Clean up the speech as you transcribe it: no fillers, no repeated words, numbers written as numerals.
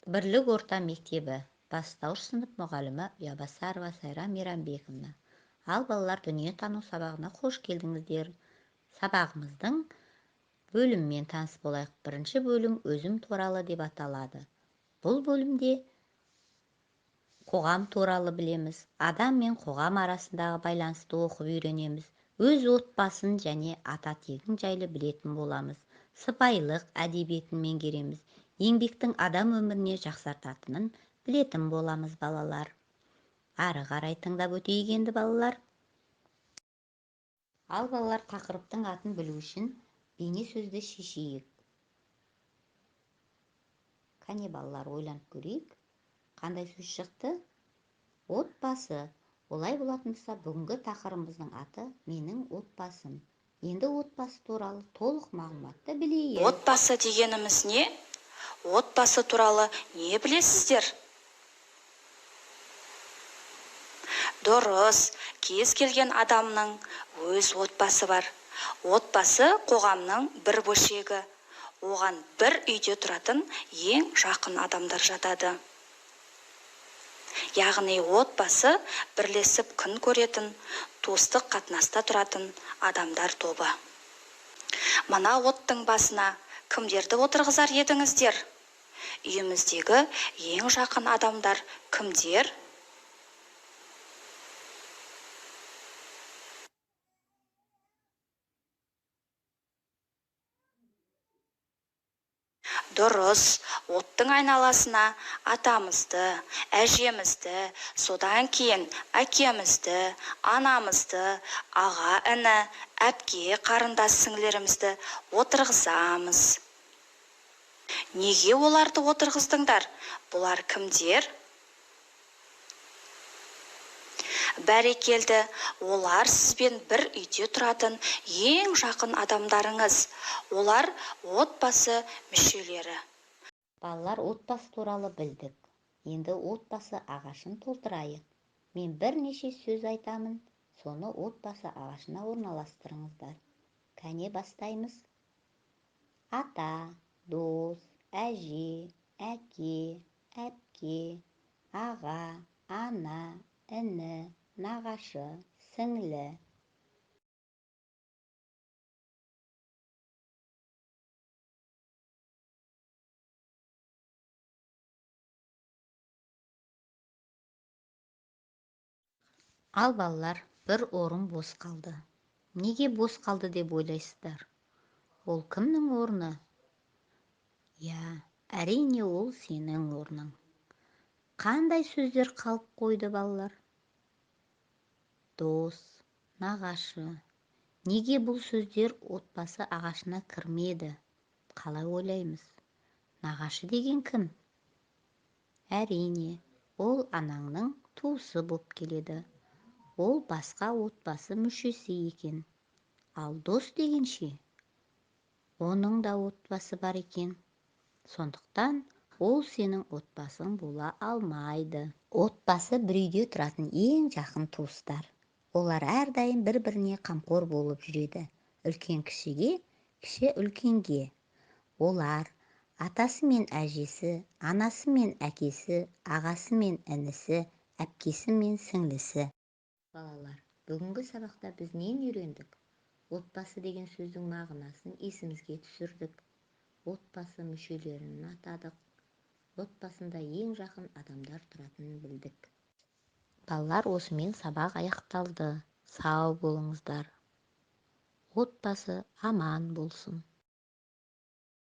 Бірлік орта мектебі, бастауыш сынып мұғалімі Ұябасарова Сайра Мейрамбековна. Ал балалар, дүниетану сабағына қош келдіңіздер. Сабағымыздың бөлімімен таныс болайық. Бірінші бөлім өзім туралы деп аталады. Бұл бөлімде қоғам туралы білеміз, адам мен қоғам арасындағы байланысты оқып үйренеміз, өз отбасын және ата тегін жайлы білетін боламыз, сыпайылық әдебиетін меңгереміз, еңбектің адам өміріне жақсартатынын білетін боламыз балалар. Ары қарай тыңдап өтейік енді балалар. Ал балалар, тақырыптың атын білу үшін бейне сөзді шешейік. Кәне балалар, ойланып көрейік. Қандай сөз шықты? Отбасы. Олай болатын болса, бүгінгі тақырыбымыздың аты менің отбасым. Енді отбасы туралы толық мағлұматты білейік. Отбасы дегеніміз не? Отбасы туралы не білесіздер? Дұрыс, кез келген адамның өз отбасы бар. Отбасы қоғамның бір бөлшегі. Оған бір үйде тұратын ең жақын адамдар жатады. Яғни отбасы бірлесіп күн көретін, туыстық қатынаста тұратын адамдар тобы. Мына оттың басына кімдерді отырғызар едіңіздер? Үйіміздегі ең жақын адамдар кімдер? Дұрыс, оттың айналасына атамызды, әжемізді, содан кейін әкемізді, анамызды, аға-іні, әпке, қарындас сіңлілерімізді отырғызамыз. Неге оларды отырғыздыңдар? Бұлар кімдер? Бәрекелді, олар сізбен бір үйде тұратын ең жақын адамдарыңыз. Олар отбасы мүшелері. Балалар, отбасы туралы білдік. Енді отбасы ағашын толтырайық. Мен бірнеше сөз айтамын, соны отбасы ағашына орналастырыңыздар. Кәне бастаймыз. Ата, дос, әже, әке, әпке, аға, ана, іні, нағашы, сіңлі. Ал балалар, бір орын бос қалды. Неге бос қалды деп ойлайсыздар? Ол кімнің орны? Иә, әрине ол сенің орның. Қандай сөздер қалып қойды балалар? Дос, нағашы. Неге бұл сөздер отбасы ағашына кірмеді? Қалай ойлаймыз? Нағашы деген кім? Әрине, ол анаңның туысы боп келеді. Ол басқа отбасы мүшесі екен. Ал дос деген ше? Оның да отбасы бар екен. Сондықтан ол сенің отбасың бола алмайды. Отбасы бір үйде тұратын ең жақын туыстар. Олар әрдайым бір-біріне қамқор болып жүреді. Үлкен кішіге, кіші үлкенге. Олар атасы мен әжесі, анасы мен әкесі, ағасы мен інісі, әпкесі мен сіңлісі. Балалар, бүгінгі сабақта біз нені үйрендік? Отбасы деген сөздің мағынасын есімізге түсірдік. Отбасы мүшелерін атадық. Отбасында ең жақын адамдар тұратынын білдік. Балалар, осымен сабақ аяқталды. Сау болыңыздар. Отбасы аман болсын.